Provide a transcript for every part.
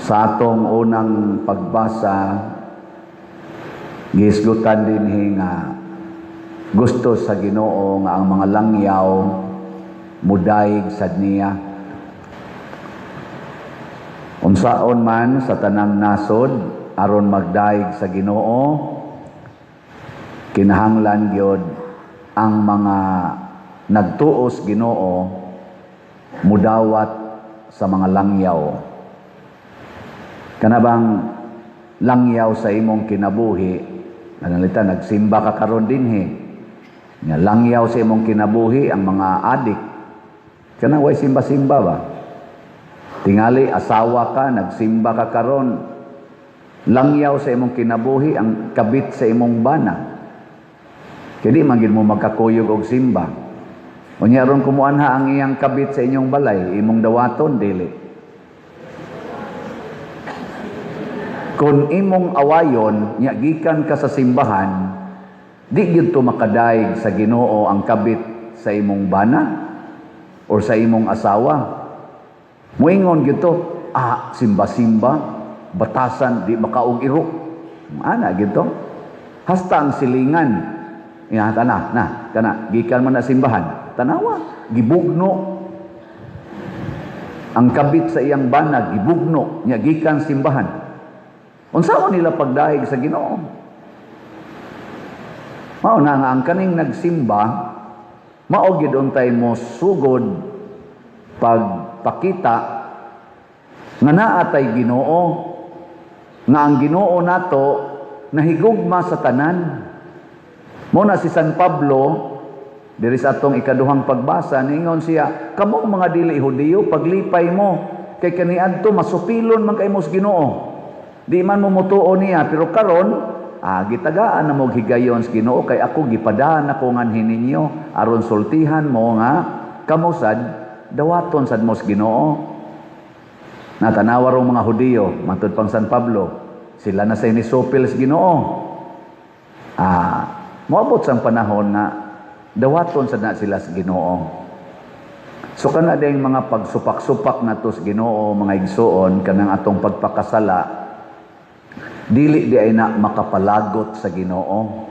Sa atong unang pagbasa, gihisgutan dinhi nga gusto sa Ginoo nga ang mga langyaw mudayeg sad niya. Unsaon man sa tanang nasod aron magdayeg sa Ginoo, kinahanglan gyud ang mga nagtuos Ginoo mudawat sa mga langyaw. Kana bang langyaw sa imong kinabuhi, pananglitan nagsimba ka karon dinhi. Nga langyaw sa imong kinabuhi ang mga adik. Kana way simba-simba ba? Tingali asawa ka, nagsimba ka karon. Langyaw sa imong kinabuhi ang kabit sa imong bana. Kaya di man gid mo magkakuyog og simba. Unya ron kumuanha ang iyang kabit sa inyong balay, imong dawaton dili. Kung imong awayon, nya gikan ka sa simbahan, di gyud to makadaig sa Ginoo ang kabit sa imong bana or sa imong asawa. Muingon gyud to, simba-simba, batasan, di makaog iro. Ana gyud to. Hasta ang silingan. Ya, tana, na, kana, gikan man na simbahan. Tanawa, gibugno. Ang kabit sa iyang bana, gibugno, nya gikan simbahan. Unsaon nila pagdayeg sa Ginoo? Mao na nga ang kaning nagsimba, mao gyud untay mo sugod pagpakita nga naa tay Ginoo, nga ang Ginoo nato nahigugma sa tanan. Mao na si San Pablo diri sa atong ikaduhang pagbasa, niingon siya, "Kamong mga dili Hudiyo, paglipay mo kay kaniadto masupilon man kay mo sa Ginoo. Di man mo mutuo niya, pero karon gitagaan na mo higayon sa Ginoo kay ako gipadaan ako nganhi ninyo aron sultihan mo nga kamo sad dawaton sad mo sa Ginoo." Natanawa rong mga Hudiyo, matud pang San Pablo, sila na say nisupil sa Ginoo. Moabot sang panahon nga dawaton sad na sila sa Ginoo. So kana ding mga pagsupak-supak nato sa Ginoo, mga igsuon, kanang atong pagpakasala, dili di ay na makapalagot sa Ginoo.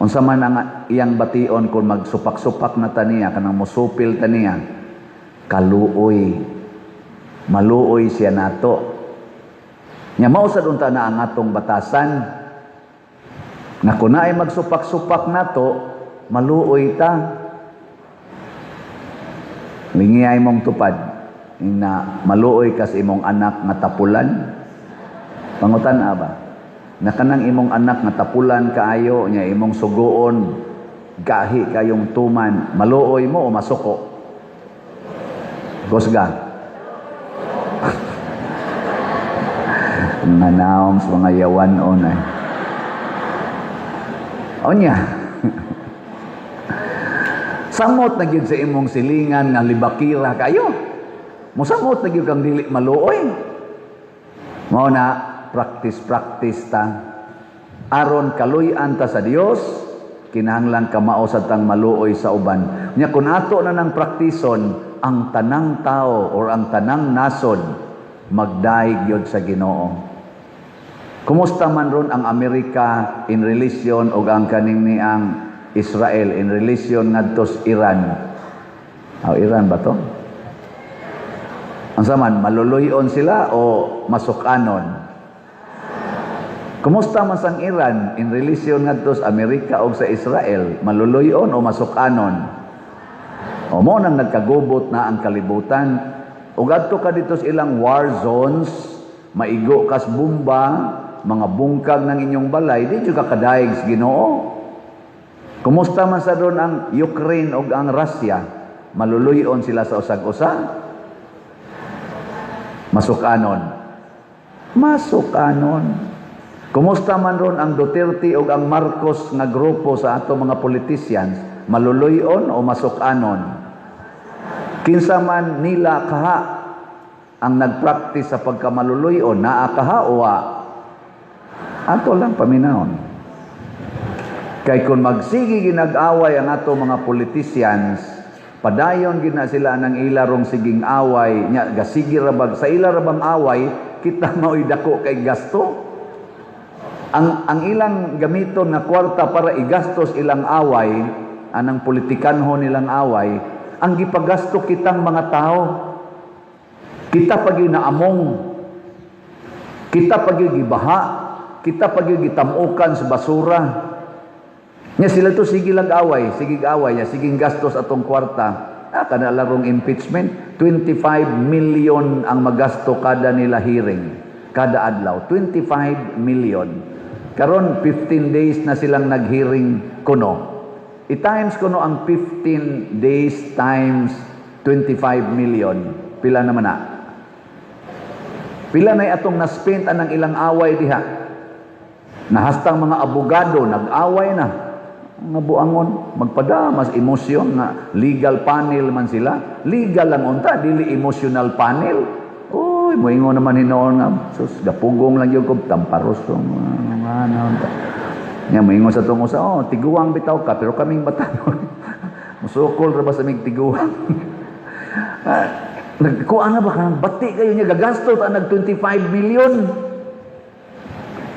Unsa man ang iyang bation kung magsupak-supak na taniya, kanang musupil taniya, kaluoy. Maluoy siya nato. Nya mao sad unta na ang atong batasan. Nga kung naay magsupak-supak nato, maluoy ta. Lingiyay mong tupad na maluoy ka sa imong anak nga tapulan. Pangutan ba? Na kanang imong anak nga tapulan kaayo nya imong suguon gahi kayong tuman, maluoy mo o masuko? Kusga. Mga naong sa mga yawan on ay. Onya. Samot na gyud sa imong silingan nga libakira kayo. Musamot na gyud kang dili maluoy. Mao na practice practice ta. Aron kaluy-an ta sa Dios, kinahanglan kamao sad tang maluoy sa uban. Nya kun ato na nang praktison, ang tanang tao or ang tanang nasod magdaig gyud sa Ginoo. Kumusta man ron ang Amerika in relation og ang kaning niang Israel in relation ngadto sa Iran? Oh, Iran ba to? Unsa man, maluluyon sila o masukanon? Kumusta man sang Iran in relation ngadto sa Amerika o sa Israel? Maluluyon o masukanon? O mo nang nagkagubot na ang kalibutan. Ug adto ka dito sa ilang war zones, maigo kas bomba, mga bungkag ng inyong balay, di jud ka kadaig sa Ginoo. Kumusta man sa doon ang Ukraine ug ang Russia? Maluluyon sila sa usag-usa? Masukanon. Masukanon. Kumusta man ron ang Duterte ug ang Marcos nga grupo sa ato mga politicians? Maluluyon o masukanon? Kinsa man nila kaha ang nagpractice sa pagkamaluluyon, naa kaha o wa? Ato lang paminahon. Kay kung magsige ginag-away ang ato mga politicians, padayon gina sila ng ila rong siging away, nya gasige rabag sa ila rabang away, Kita mao'y dako kay gasto. Ang ilang gamiton nga kwarta para igastos ilang away, anang politikanho nilang away, ang gipagasto kitang mga tao. Kita pag naamong, kita pag gibaha, kita pag gitamukan sa basura. Nya sila to sige lang away, sige away, nya sige gastos atong kwarta. Ah, kana larong impeachment, 25 million ang magasto kada nila hearing, kada adlaw, 25 million. Karon 15 days na silang nag-hearing kuno. I-times kuno ang 15 days times 25 million. Pila naman na? Pila na atong na-spend anang ilang away diha? Nahastang mga abogado, nag-away na. Mga buangon, magpada mas emosyon nga legal panel man sila. Legal lang unta, dili emotional panel. Uy, moingon naman hinuon nga, sus, gapugong lang gyud ko tamparos mga ano. Nya moingon sa tong usa, "Oh, tiguang bitaw ka, pero kaming batanon. Musukol ra ba sa mig tiguang?" Ah, nagkuan na ba kanang bati kayo niya gagasto ta nag 25 million.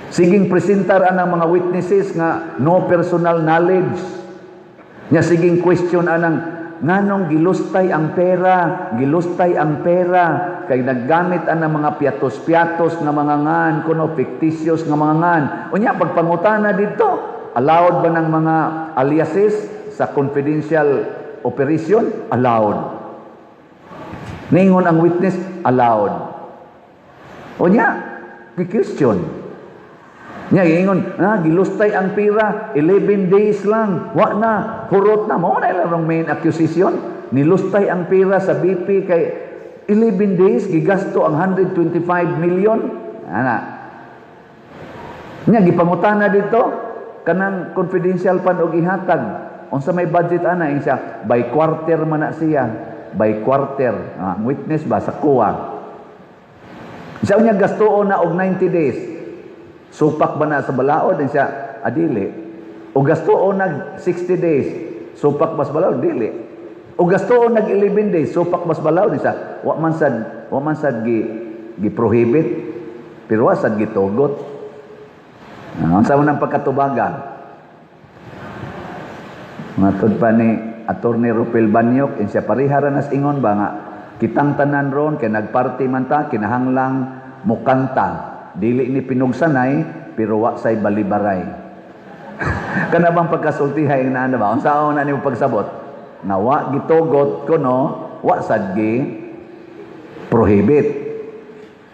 Siging presentar anang mga witnesses nga no personal knowledge. Nya siging question anang nganong gilustay ang pera, gilustay ang pera kay naggamit anang mga piatos-piatos nga mga ngan kuno, fictitious nga mga ngan. Unya pagpangutana didto, allowed ba ng mga aliases sa confidential operation? Allowed. Ningon ang witness, allowed. Unya, question. Nya ingon, "Na gilustay ang pira, 11 days lang, wa na, hurot na." Mao na ilang main accusation. Nilustay ang pira sa BP kay 11 days gigasto ang 125 million. Ana. Nya gipangutana didto kanang confidential fund og ihatag. Unsa may budget ana? Siya by quarter man na siya, by quarter. Ah, ang witness ba sa kuwa. Siya unya gastoon na og 90 days. Supak ba na sa balaod? Siya, adili. O gastoon nag 60 days. Supak ba sa balaod? Dili. O gastoon nag 11 days. Supak ba sa balaod? Siya, wa man sad gi prohibit. Pero wa sad gitugot. Ah, unsa man ang pagkatubagan? Matod pa ni Attorney Rupel Banyok, siya pareha ra nas ingon ba nga kitang tanan ron kay nagparty man ta, kinahanglang mukanta, dili ni pinugsanay pero wa say balibaray. Kana bang pagkasultihay na ano ba, unsaon na nimo pagsabot nga wa gitugot kuno, wa sad gi prohibit?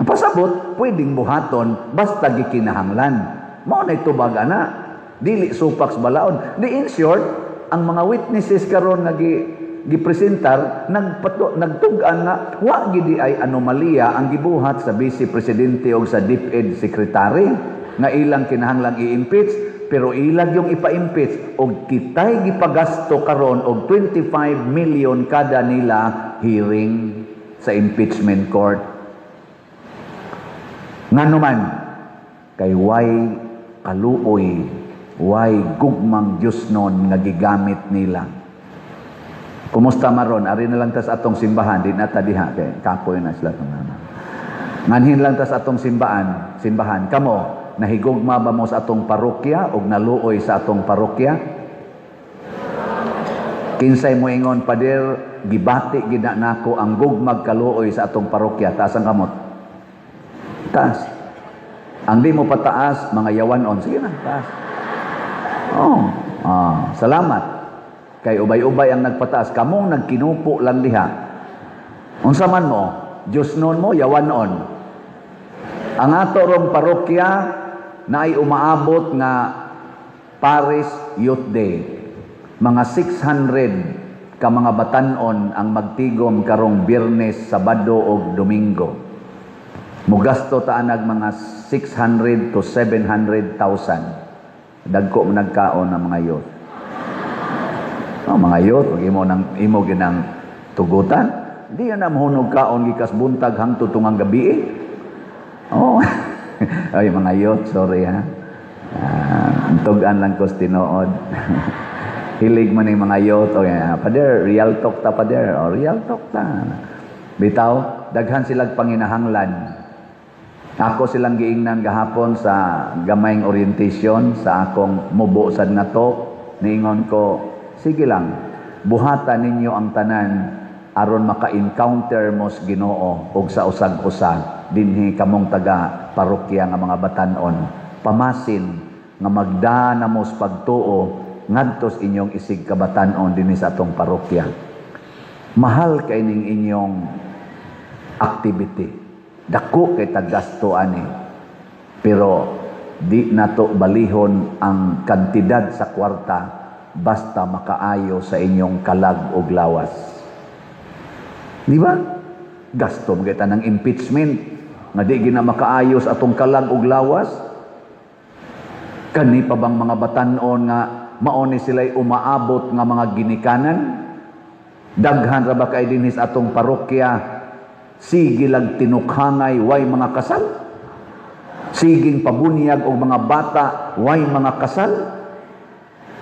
Ang pasabot, pwedeng buhaton basta gikinahanglan. Mao na tubag ana, dili supak sa balaod. Di in short, ang mga witnesses karon nga gipresentar nagtug-an nga wa gidi ay anomalya ang gibuhat sa Vice Presidente o sa DepEd Secretary nga ilang kinahanglang i-impeach, pero ilag yung ipa-impeach og kitay gipagasto karon og 25 million kada nila hearing sa impeachment court. Ngano man? Kay way kaluoy, way gugmang Diyos nun nga gigamit nila. Kumusta maron? Ari na lang tas atong simbahan, di na ta diha kay kapoy na sila tong. Nganhin lang tas atong simbahan. Kamo, nahigugma ba mo sa atong parokya o naluoy sa atong parokya? Kinsay mo ingon, "Pader, gibati gina nako ang gugmag kaluoy sa atong parokya"? Taas ang kamot. Taas. Ang di mo pataas, mga yawanon. Sige na, taas. Oh, ah, salamat. Kay ubay-ubay ang nagpataas. Kamong nagkinupo lang diha. Unsa man mo? Diyos nun mo, yawanon. Ang ato rong parokya na ay umaabot nga Parish Youth Day. Mga 600 ka mga batanon ang magtigom karong Biyernes, Sabado ug Domingo. Mugasto ta anag mga 600 to 700,000. Dagko man nagkaon ang mga youth. Oh, mga youth, ug imo nang imo ginang tugutan. Di na mahunog kaon gikas buntag hangtod tungang gabi. Eh. Oh. Ay, mga youth, sorry ha. Tugan lang ko sa tinuod. Hilig man yung mga youth. O, yeah, "Pader, real talk ta, pader." O, real talk ta. Bitaw, daghan silang panginahanglan. Ako silang giingnan gahapon sa gamayng orientation sa akong mubo sad nga talk. Niingon ko, sige lang, buhatan ninyo ang tanan aron maka-encounter mo sa Ginoo og sa usag-usa dinhi kamong taga parokya nga mga batan-on. Pamasin nga magda na mo sa pagtuo ngadto sa inyong isig kabatan-on dinhi sa atong parokya. Mahal kay ning inyong activity. Dako kay taggasto ani. Pero di nato balihon ang kantidad sa kwarta basta makaayo sa inyong kalag ug lawas. Di ba? Gasto man kita ng impeachment nga di gina makaayos atong kalag ug lawas. Kani pa bang mga batan-on nga mao ni sila'y umaabot nga mga ginikanan? Daghan ra ba kay dinhi sa atong parokya sige lag tinukhangay, way mga kasal? Siging pabunyag og mga bata, way mga kasal?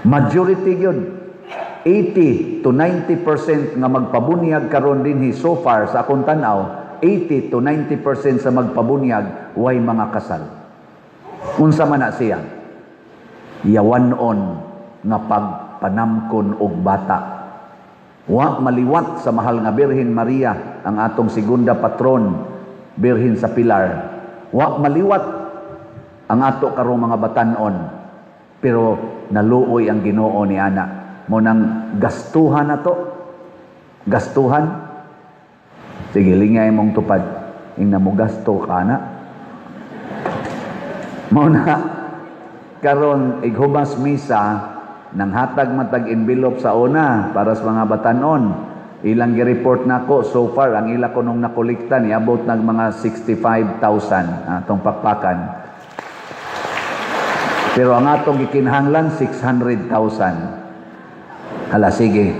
Majority gyud, 80 to 90% nga magpabunyag karon dinhi so far sa akong tan-aw, 80 to 90% sa magpabunyag way mga kasal. Unsa man na siya? Yawan-on nga pagpanamkon og bata. Wa maliwat sa mahal nga Birhen Maria, ang atong segunda patron, Birhen sa Pilar. Wa maliwat ang ato karong mga batan-on. Pero naluoy ang Ginoo ni ana. Mao nang gastuhan na to. Gastuhan. Sige, lingay mong tupad. Ingna mo gasto ka na. Mao na karon ighumas misa nang hatag matag envelope sa una para sa mga batanon. Ilang gi-report nako so far, ang ila ko nung nakolekta niabot nag mga 65,000 atong pakpakan. Pero ang atong gikinahanglan 600,000. Hala, sige.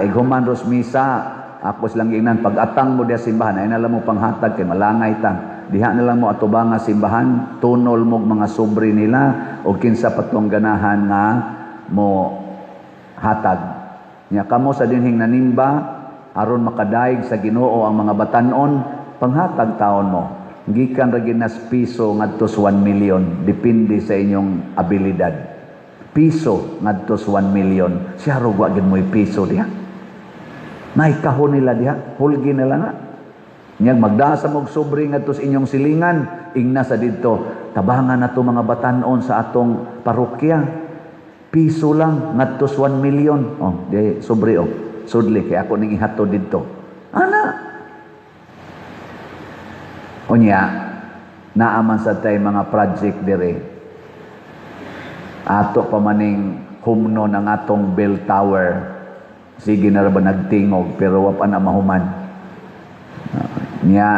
Ighuman ros misa, ako silang giingnan, pag-atang mo diya simbahan, ay na lang mo panghatag kay malangay ta. Diha na lang mo atubanga simbahan, tunol mo mga sobre nila o kinsa patong ganahan nga mo hatag. Nya kamo sa dinhing nanimba aron makadaig sa Ginoo ang mga batan-on, panghatag taon mo. Gikan ra ginas piso ngadto sa 1 million, depende sa inyong abilidad. Piso ngadto sa 1 million. Siya ro wa gid mo'y piso diha. Naikahon nila diha, hulgi nila na. Nyag magdasa mog sobre ngadto sa inyong silingan, ingna sa didto, tabangan nato mga batan-on sa atong parokya. Piso lang ngadto sa 1 million. Oh, di sobre oh. Sudli kay ako ning ihatod didto. Ana. Unya, naaman sa tay mga project dire. Ato pa maning humno ng atong bell tower. Sige na ra ba nagtingog pero wa pa na mahuman. Nya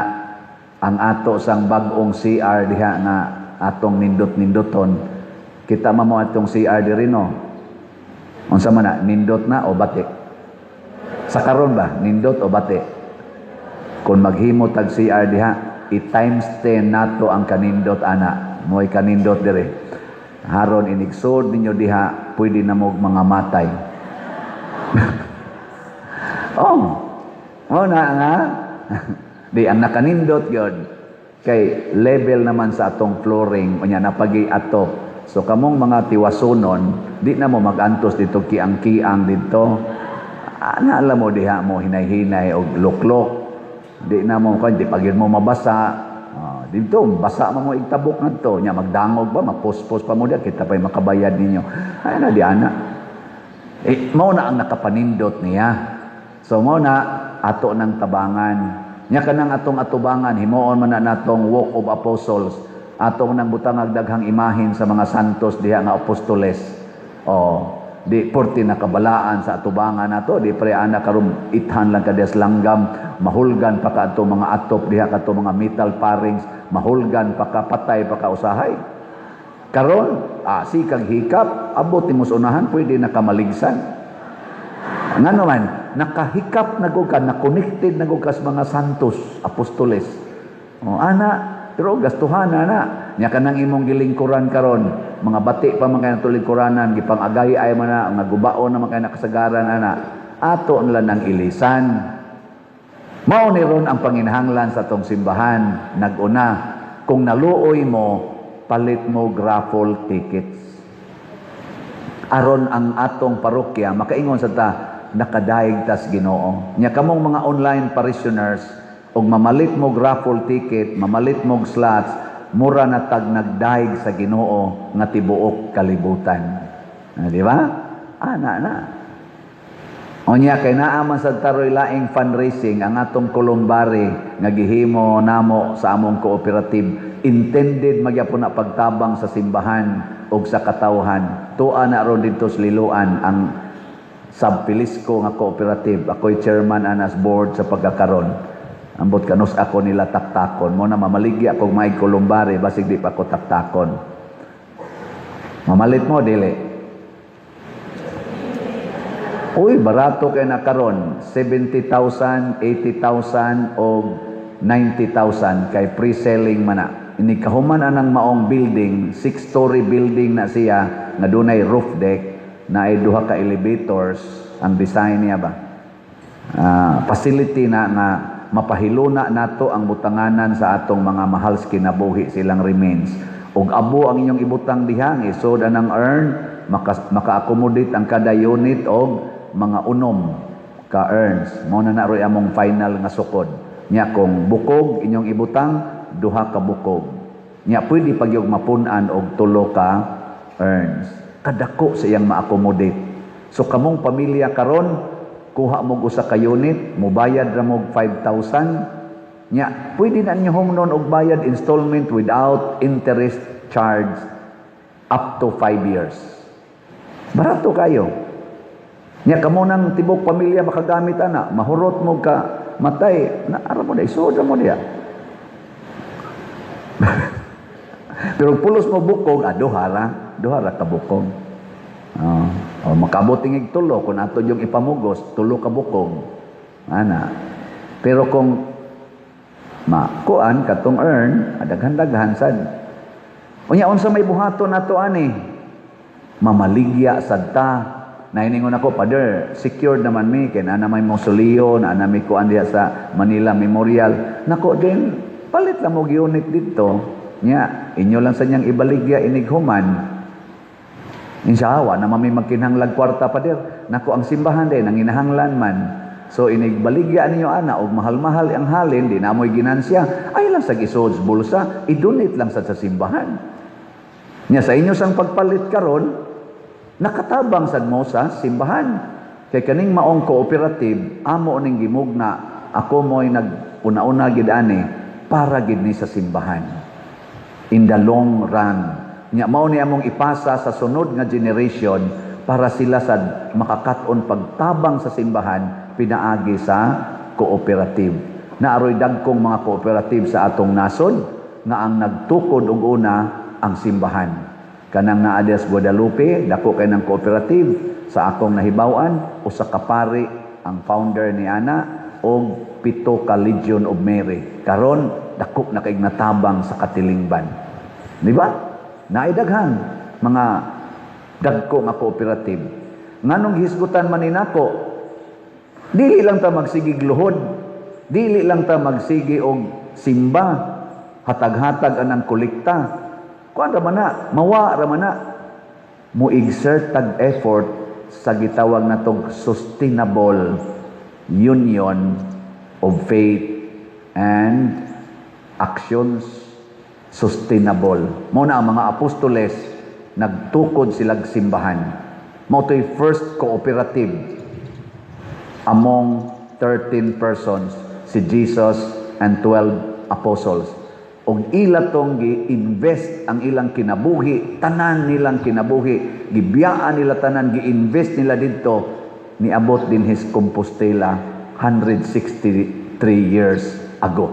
ang ato sang bag-ong CR diha nga atong nindot-nindoton. Kita man mo atong CR diri, no. Unsa man na, nindot na o bati? Sa karon ba, nindot o bati? Kung maghimo tag CR diha, i-times 10 nato ang kanindot ana. Mo'y kanindot dire. Haron inigsod ninyo diha, pwede na mo mga matay. Oh na nga. Di ang nakanindot gyud kay level naman sa atong flooring, unya napagi ato. So kamong mga tiwasunon, di na mo magantos dito kiang-kiang dito. Ana alam mo diha mo hinay-hinay og luklok. Di na mo kan di pagid mo mabasa. Dito basa mo mo igtabok ngadto. Nya magdangog ba, mapuspos pa mo diha, kita pa'y makabayad ninyo. Ay na di ana. Eh, mao na ang nakapanindot niya. So mao na ato ng tabangan. Nya kanang atong atubangan, himuon man na natong Walk of Apostles. Atong nang butangag daghang imahin sa mga santos diha nga apostoles. Oh, di porti nakabalaan sa atubangan nato, di pre ana karon ithan lang ka diha sa langgam, mahulgan pa ka ato mga atop diha kato mga metal parings, mahulgan pa ka, patay pa ka usahay. Karon, sikag hikap, abot nimo sa unahan, pwede na ka maligsan. Ngano man, nakahikap na gud ka, na-connected na gud ka sa mga santos, apostoles. O, ana, pero gastuhan na na. Nya kanang imong gilingkuran karon, mga bati pa man kay natulingkuranan, gipang-agay ay man na, mga gubaon na man kay nakasagaran ana. Ato nila nang ilisan. Mao ni ron ang panginahanglan sa atong simbahan, naguna Kung naluoy mo, palit mo raffle tickets. Aron ang atong parokya makaingon sa ta, nakadaig tas Ginoo. Nya kamong mga online parishioners, og mamalit mo raffle ticket, mamalit mo slots, mura na tag nagdaig sa Ginoo nga tibuok kalibutan. Ah, di ba? Ah, na na. Unya kay naa man sa taroy laing fundraising ang atong columbary nga gihimo namo sa among cooperative, intended magyapon na pagtabang sa simbahan ug sa katawhan. Tua na ron didto sa Liloan ang Sab-Pilisco nga cooperative. Ako'y chairman anas board sa pagkakaron. Ambot kanus ako nila taktakon. Mo na mamaligya kog may columbary, basig di pa ko taktakon. Mamalit mo, dili? Uy, barato kay na karon, 70,000, 80,000 o 90,000 kay pre-selling man na. Ini kahuman anang maong building, six-story building na siya nga dunay roof deck, na ay duha ka elevators ang design niya ba. Ah, facility na nga mapahiluna nato ang butanganan sa atong mga mahal sa kinabuhi, silang remains. Ug abo ang inyong ibutang diha, isod anang urn, maka-accommodate ang kada unit og mga 6 ka urns. Mao na na roy among final nga sukod. Nya kung bukog inyong ibutang, duha ka bukog. Nya pwede pag yung mapun-an og tulo ka urns. Kadako sa iyang ma-accommodate. So kamong pamilya karon, kuha mo usa ka unit, mubayad ra mo 5,000. Nya pwede na ninyo humnon og bayad installment without interest charge up to 5 years. Barato kayo. Nya kamo nang tibok pamilya makagamit ana, mahurot mo ka matay, na ara mo na isod mo diya. Pero pulos mo bukog, ah, duha ra ka bukog. Oh, oh, makabot tingig tulo kung ato yung ipamugos, tulo ka bukog. Ana. Pero kung makuan katong urn, daghan-daghan sad. Unya unsa may buhaton nato ani? Mamaligya sad ta. Nainingon ako, "Father, secured naman mi kay naa may mausoleo, naa na may kuan diha sa Manila Memorial." Nako din, palit lang mo unit dito. Nya, inyo lang sa niyang ibaligya inig human. Insya wa na mami magkinahanglag kwarta, Father. Nako, ang simbahan din nanginahanglan man. So inig baligya ninyo ana og mahal-mahal ang halin, di na mo'y ginansya, ay lang sa isod bulsa, i-donate lang sa simbahan. Nya sa inyo sang pagpalit karon, nakatabang sad mo sa simbahan. Kay kaning maong cooperative, amo ning gimugna, ako mo'y nag-una-una gid ani para gid ni sa simbahan. In the long run. Nya mao ni among ipasa sa sunod nga generation para sila sad makakat-on pagtabang sa simbahan pinaagi sa cooperative. Naaroy dagkong mga cooperative sa atong nasod nga ang nagtukod og una ang simbahan. Kanang naa diha sa Guadalupe, dako kay ng cooperative sa akong nahibaw-an, usa ka pari ang founder ni ana og 7 ka Legion of Mary. Karon dako na kay natabang sa katilingban. Di ba? Naay daghan mga dagko nga cooperative. Nganong hisgutan man ni nako, dili lang ta magsigig luhod, dili lang ta magsigi og simba, hatag-hatag anang kolekta. Kuan ra man na, mawa ra man na. Mo exert tag effort sa gitawag natog sustainable union of faith and actions, sustainable. Mo na ang mga apostoles, nagtukod silag simbahan. Mao to'y first cooperative among 13 persons, si Jesus and 12 apostles. Og ila tong gi-invest ang ilang kinabuhi, tanan nilang kinabuhi, gibiyaan nila tanan, gi-invest nila didto, niabot din his Compostela 163 years ago.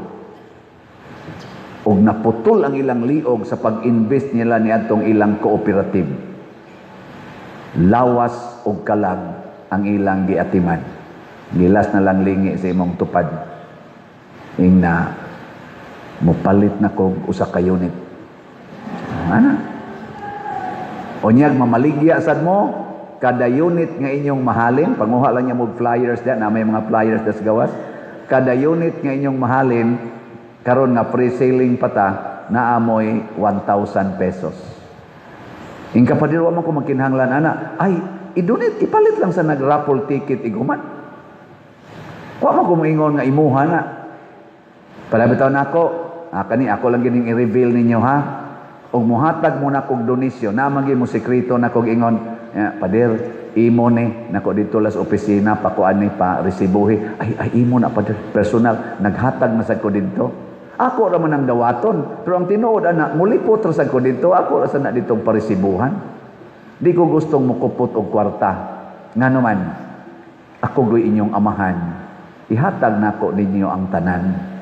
Og naputol ang ilang liog sa pag-invest nila niadtong ilang cooperative. Lawas og kalag ang ilang giatiman. Gilas na lang lingi sa imong tupad. Ingna, mupalit na kog usa ka unit. Ana? Unyag mamaligya sad mo kada unit nga inyong mahalin, panguha lang niya mo flyers diyan, na may mga flyers das gawas. Kada unit nga inyong mahalin karon nga pre-selling pa ta, Naa moy 1,000 pesos. Ingon ka, "Pader, wa man ko magkinahanglan ana." Ay, i-donate, ipalit lang sa nag-raffle ticket iguman. Wa man ko moingon nga imuha na. Para bitaw nako, ah, kani ako lang gining i-reveal ninyo, ha. Og muhatag mo na kog donasyon, na man mo sekreto na kog ingon, "Ya, pader, imo ni nako dito las opisina pakuan ni pa resibuhi." Ay ay, imo na, pader, personal, naghatag na sad ko didto. Ako ra man ang dawaton, pero ang tinuod ana, mulipot ra sad ko didto, ako ra sad na ditong paresibuhan. Di ko gustong mukupot og kwarta. Ngano man, ako goy inyong amahan. Ihatag nako ninyo ang tanan.